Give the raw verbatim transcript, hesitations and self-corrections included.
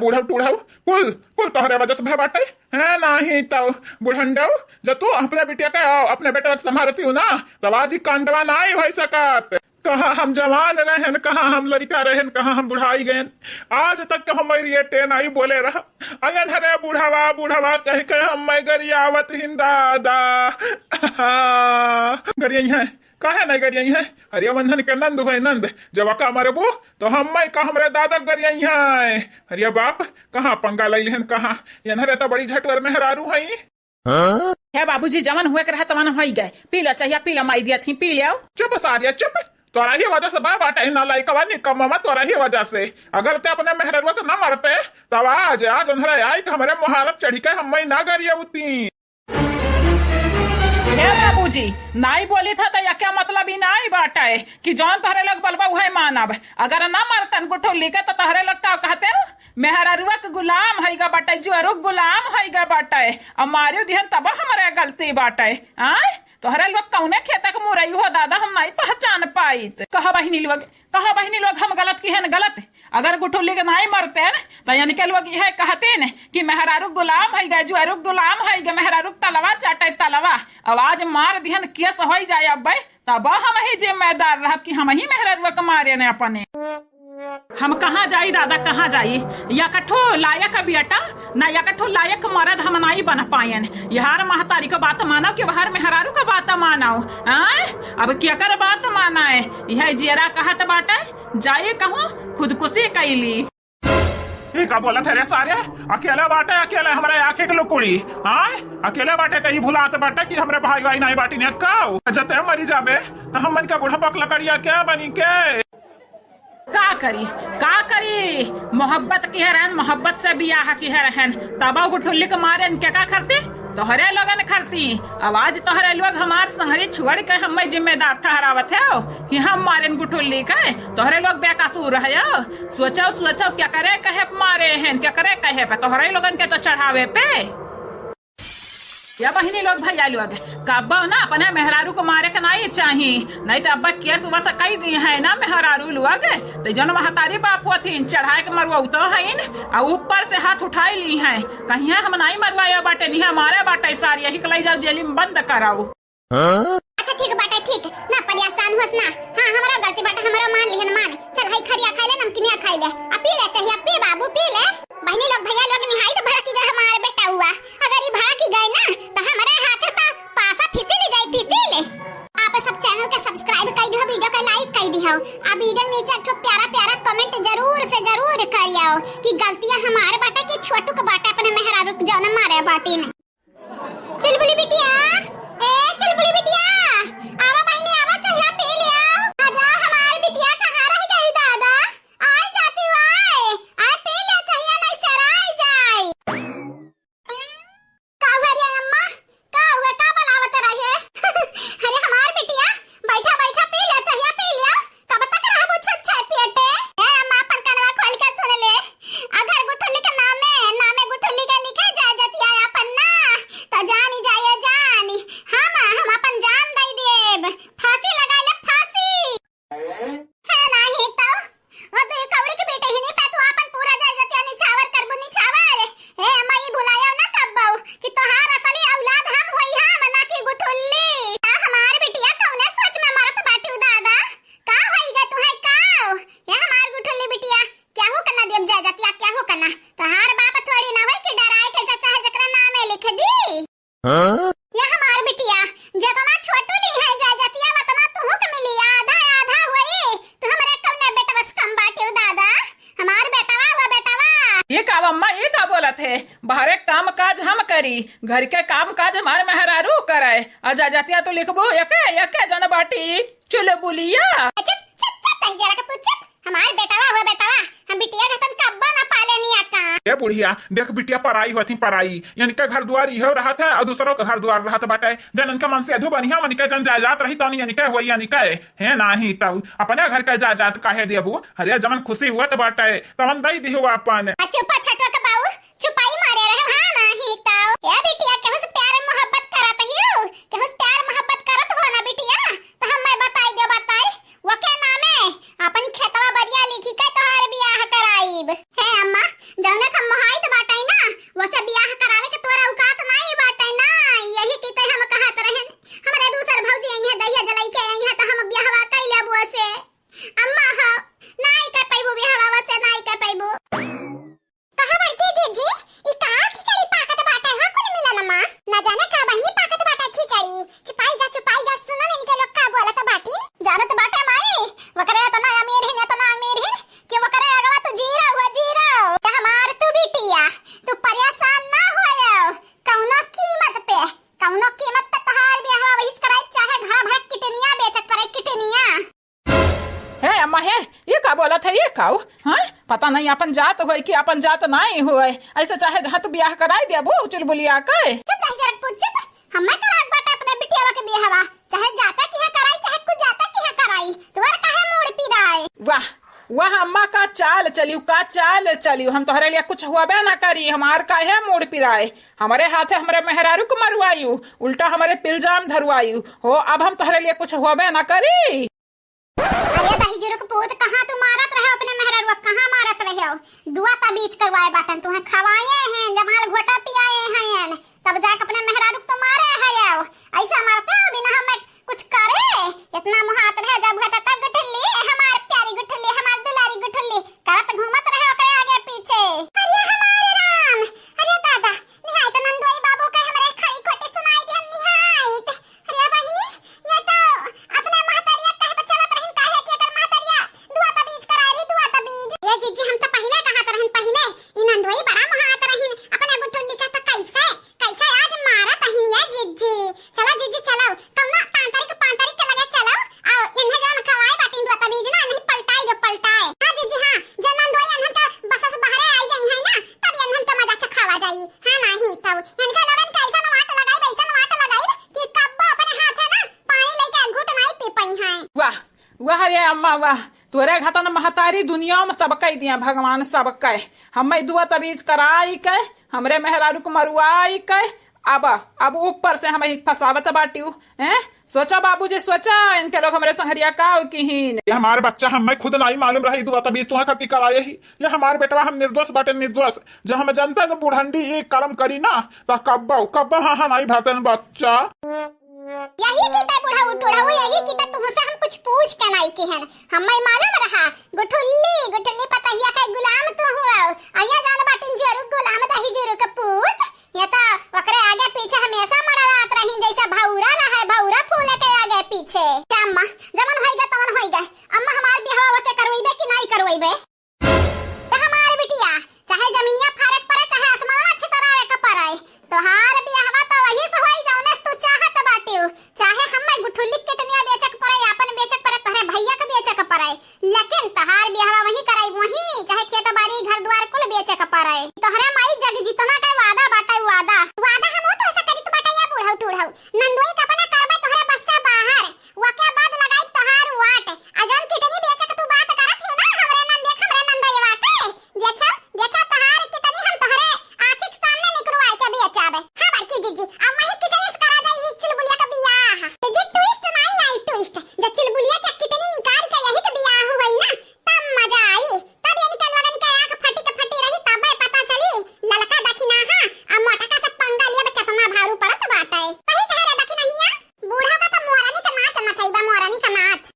बूढ़ऊ टूढ़ऊ कुल, कुल तोहरे वजह से भय बाटे। है नाही तो बुढ़ंडऊ, जब तू अपने बिटिया के, अपने बेटवा के संभारती हूँ ना, तब आज ई कांडवा नाही होई सकत। कहाँ हम जवान रहेन, कहाँ हम लड़िका रहेन, कहाँ हम बुढ़ाई गएन, आज तक तो हम रियटे नाही बोले रह। अयन हरे बुढ़वा, बुढ़वा कह के हम मैं गरियावत हिन दादा। गरियई है, काहे नहीं गरियई है? अरे वंधन के नंद होए नंद, जब का मरबू तो हम मैं का हमरे दादा गरियई है। अरे बाप, कहाँ पंगा लई लेहन, कहाँ? यनहरे तो बड़ी झटवर मेहरारू हई। हे बाबूजी, जवन हुए के रहा तवन होई गए। पी लो, चाहिए पी लो, माई दिया थी, पी लो। चुप सारिया, चुप। तोरा ही वजह से बा बाटे ना लइकवा निकम्मा, तोरा ही वजह से। अगर ते अपने मेहररुआ के ना मरते, तब आज, आज उन्हरा आई कि हमरे मुहारब चढ़ी के हम मैं ना गरियउती। हे बाबूजी, नाई बोली था तो यके मतलब ई नाई बाटे कि जौन तोहरे लोग बलबा उहे मानब। अगर ना मरतन गुठुल्ली के तो तोहरे लोग का कहते हो? मेहररुआ के गुलाम होइगा बाटे, जुअरुक गुलाम होइगा बाटे। अब मारियो दिहन तब हमरे गलती बाटे। आय, तोहरे लोग कौने खेत के मुरई हो दादा, हम नाई पहचान पाइत। कहा बहिनी लोग, कहा बहिनी लोग, हम गलत किहेन गलत? अगर गुठुल्ली के नाई मरतेन, त इनके लोग इहे कहतेन कि मेहरारू गुलाम है गे, जुअरू गुलाम है गे, मेहरारू तलवा चाटे तलवा। अब आज मार दिहन, केस होई जाए अब्बे, तब हम ही जिम्मेदार रहब कि हम ही मेहरारू के मारे ने अपने। हम कहाँ जाई दादा, कहाँ जाई? या कठो लायक बेटा, ना या कठो लायक मरद हम नाई बन पाएन। यार महतारी के बात मानो कि बाहर मेहरारू के बात मानो? आय? अब केकर बात माना है? यह जियरा कहत बाटे, जाए कहूँ खुदकुशी कैली। ई का बोलत है रे सारे? अकेले बाटे, अकेले हमरे आँखें के लुकुड़ी। हाँ, अकेले बाटे, तही भुलात बाटे कि हमरे भाई वाई नहीं बाटी ने काऊ। जते मरी जाबे, तो हमन के बुढ़बक लकड़िया के बनी के? का करी, का करी? मोहब्बत किहे रहन, मोहब्बत से बियाह किहे रहन, तब गुठुल्ली के मारे इनके का करती? तोहरे लोगन करती। अब आज तोहरे लोग हमार संहरी छोड़ के हमें जिम्मेदार ठहरावत हो कि हम मारेन गुठुल्ली के। तोहरे लोग बेकसूर है। सोचो, सोचो, केकरे कहे पे मारे हैं, केकरे कहे पे? तोहरे लोगन के तो चढ़ावे पे। या बहिनी लोग, भैया लोग, कब्बो ना अपने मेहरारू को मारे के नहीं चाही, नहीं तो अब्बा केस वस कई दी है ना मेहरारू लोग। तो जौन महतारी बाप होतीन, चढ़ाए के मरवउतो हईन, आ ऊपर से हाथ उठाई ली हैं, कहिया हम नहीं मरवाए बाटे, नहीं हमारे बाटे सारी, यही के लई जाओ जेली में बंद कराओ। अच्छा ठीक बाटे, ठीक ना, परेशान होस ना। हाँ, हमारा गलती बाटे, हमारा मान लिहन, मान। चल, हई खरिया खाई ले, नमकीनिया खाई ले, आ पी ले, चाहिए पी बाबू, पी ले। बहिनी लोग, भैया लोग, निहाई तो भड़की गए हमारे बेटा हुआ। अगर ये भड़की गए ना, तो हमारे हाथ से पासा फिसिल जाई, फिसिल। आप सब चैनल के सब्सक्राइब कर दियो, वीडियो का लाइक कर दियो, आ वीडियो नीचे एक ठो प्यारा प्यारा कमेंट जरूर से जरूर करियो कि गलतियाँ हमारे बाटे कि छोटू के बाटे, अपने मेहरारू के जौन मारे बाटी ने। चुलबुली बिटिया, ए चुलबुली बिटिया, आवा बहिनी आवा, चहिया पी लिया। आजा हमार बिटिया, कहाँ रह गई दादा? आय जाती वाय, आय पी लिया, चहिया नहीं सराय जाए। का हुआ रे अम्मा? का हुआ, का बलावत रहे? अरे हमार बिटिया, बैठा बैठा पी लिया, चहिया पी लिया। कब तक रहबू छुच्छे पेटे? ए अम्मा, अपन कनवा खोल के सुन ले। अगर गुठुल्ली के नामे, नामे गुठुल्ली के लिखे जाए जतिया अपन ना, तो जानी जाए जानी, हम, हम अपन जान दई देब। फांसी लगा ले, फांसी। है नाही तो, वो तू कौड़ी के बेटे ही नहीं पे, तू अपन पूरा जाए जतिया निछावर करबू, निछावर। ए अम्मा, ई भुलाया ना कब्बो कि तोहार असली औलाद हम होई, हम ना कि गुठुल्ली। आ हमार बिटिया कौने सोच में मरत बाटू दादा? का होई गा तुहे काव? या हमार गुठुल्ली बिटिया, केहू के ना देब जाए जतिया, केहू के ना। तोहार बाप थोड़ी ना होई कि डराए के चाहे जकरा नामे लिख दी। हाँ? या हमार बिटिया, जतना छोटू ली है जाए जतिया, वतना तुहू के मिली, आधा आधा होई। तू हमरे कौने बेटवा से कम बाटियो दादा? हमार बेटवा हुआ बेटवा। ये का अम्मा, ये का बोलत है? बाहरे काम काज हम करी, घर के काम काज हमार मेहरारू करे। आ जाए जतिया तू लिखबो, एके, एके जन बाटी। चुलबुलिया। चुप, चुप, चुप, तही जरा के तू चुप। हमार बेटवा हुआ बेटवा, हम बिटिया के तन कब्बो ना पाले निया का। ए बुढ़िया, देख बिटिया पराई होती पराई, इनके घर दुआर इहो रहत है और दूसरों के घर दुआर रहत बाटे। जन इनके मन से अधू बनिया, उनके जन जायदाद रही तौन इनके हुई इनके, है नाही तऊ अपने घर के जायदाद काहे देबू? अरे जमन खुशी हुआ तो बाटे, तमन दई दिहो अपन। आ चुप, छटवा के बाऊ, चुपाई मारे रहे, हाँ नाही तऊ। ए बिटिया, केहू से प्यार मोहब्बत करत हियो? केहू से प्यार मोहब्बत करत हो ना बिटिया, तो हम मैं बताई दे बताई। वके नामे अपन खेतवा बरिया लिखी के तोहार बियाह कराइब। हे अम्मा, जौने आओ, हाँ? पता नहीं अपन जात होय कि अपन जात नहीं होय। ऐसे चाहे जहाँ तू बियाह कराई देबू चुलबुलिया के। चुप रही जरा, कुछ चुप। हमें कराक बाटे अपने बिटियावा के बियाहवा, चाहे जाता किहाँ कराई, चाहे कुछ जाता किहाँ कराई। तोर काहे मूड़ पिराए? वाह, वाह अम्मा, का चाल चलियो, का चाल चलियो। हम तोहरे लिए कुछ होबे ना करी, हमार काहे मूड़ पिराए? हमरे हाथे हमरे मेहरारू के मरवायु, उल्टा हमरे पे इल्जाम धरवायु। हो, अब हम तोहरे लिए कुछ होबे ना करी। अरे दहिजुरुक पूत, कहाँ तू मारत रहे अपने मेहरारुआ, कहाँ मारत रहे? दुआ तबीज करवाए बाटन, तुहें खवाए हैं, जमाल घोटा पियाए हैं, तब जाके अपने मेहरारू के तो मारे है। आओ, ऐसा मारते हो बिना हमें कुछ करे? इतना मुहात रहे जब है तब गुठली, हमार प्यारी गुठली, हमार दुलारी गुठली, करत घूमत रहे ओकरे आगे पीछे। अरे हमारे राम, अरे दादा, निहायत नंदोई बाबू के हमरे खड़ी खोटी सुनाई दिहन निहायत। अरे बहिनी, ये तो अपने महतरिया कहे पे चलत रहिन, काहे कि एकर महतरिया दुआ तबीज कराए रही, दुआ तबीज। ये जिज्जी, हम तो पहिले कहत रहिन, पहिले ई नंदोई बड़ा मुहात रहिन, अपने गुठुल्ली का तो कैसे, कैसे आज मारत रहिन ये जिज्जी। चलो जिज्जी, चलो, कौनो तांत्रिक पांत्रिक के लगे चलो, आओ, इन्हें जौन खवाए बाटिन दुआ तबीज ना, इन्हें पलटाए दो, पलटाए। हाँ जिज्जी, हाँ, जब नंदोई इन्हन का बस से बाहरे आई जाई है ना, तब इन्हन का मजा चखावा जाई। हाँ नहीं, तब इनका लोगन का ऐसा वाट लगाई, ऐसा वाट लगाई कि कब्बो अपने हाथ है ना, पानी लेके घूट नहीं पी पाई हैं। वाह, वाह रे अम्मा, वाह। तोरे घतन महतारी दुनिया में सबके दिया भगवान, सबके। हमें दुआ तबीज कराई के, हमरे मेहरारू के मरुआई के, अब, अब ऊपर से हमें फंसावत बाटिउ, हैं? सोचा बाबूजी, सोचा, इनके लोग हमरे संघरिया का किहीन। ये हमार बच्चा, हमें खुद नहीं मालूम रही दुआ तबीज तुहा खातिर कराए ही। ये हमार बेटवा, हम निर्दोष बाटे, निर्दोष। जो हम जनता के बुढ़ंडी ये कर्म करी ना, तो कब्बो, कब्बो हाँ, हाँ, नहीं भरतन बच्चा। यही की ते बुढ़ऊ टुढ़ऊ, यही की ते तुमसे हम कुछ पूछ के नहीं किहन। हमें मालूम रहा, गुठुल्ली, गुठुल्ली पतहिया के गुलाम तू हुआ। अइया जान बाटिन जोरू गुलाम दहिजुरुक पूत। ये तो ओकरे आगे पीछे हमेशा मड़रात रहिन, जैसे भौरा रहे, भौरा फूले के आगे पीछे। क्या अम्मा, जमन होइगा तमन होइगा। अम्मा हमार बियाह वसे करवइबे कि नहीं करवइबे? तो हमार बिटिया, चाहे जमीनिया फारे के पड़े, चाहे आसमानवा छितरावे के पड़े, तोहार बियाहवा तो वही से होई जौने से तू चाहत बाटिउ। चाहे हमें गुठुल्ली किडनिया बेचे के पड़े, आपन बेचे के पड़े, तोहरे भैया के बेचे के पड़े, लेकिन तोहार बियाहवा वहीं कराई, वहीं, चाहे खेत बाड़ी घर द्वार कुल बेचे के पड़े। तोहरे माई जग जितना के वादा बाटे, वादा, वादा हम तो ऐसा करी तो बाटे या बूढ़ऊ टूढ़ऊ। नंदोई के अपना करबे तोहरे बस से बाहर। ओके बाद लगाई तोहार वाट। आ जौन किडनी बेचे के तू बात करत हियो ना, हमरे नंद देख, हमरे नंदोईवा के। देखो, देखो तोहार किडनी हम तोहरे आँखी के सामने निकरवाई के बेचब। हाँ बड़की जिज्जी, अब वही किडनी से करा जाई ई चुलबुलिया का बियाह। जिज्जी twist नहीं आई twist। जब चुलबुलिया के किडनी निकाल के यही के बियाह हुई ना, तब मजा आई। तब ये निकल वगन के आँख फटी के फटी रही, तबे पता चली ललका दखिनाहा आ मोटका से पंगा लिया तो कितना भारू पड़त बाटे। सही कहे रे दखिनहिया। बूढ़ा का तो मोरनी का नाच नचैबा, मोरनी का नाच।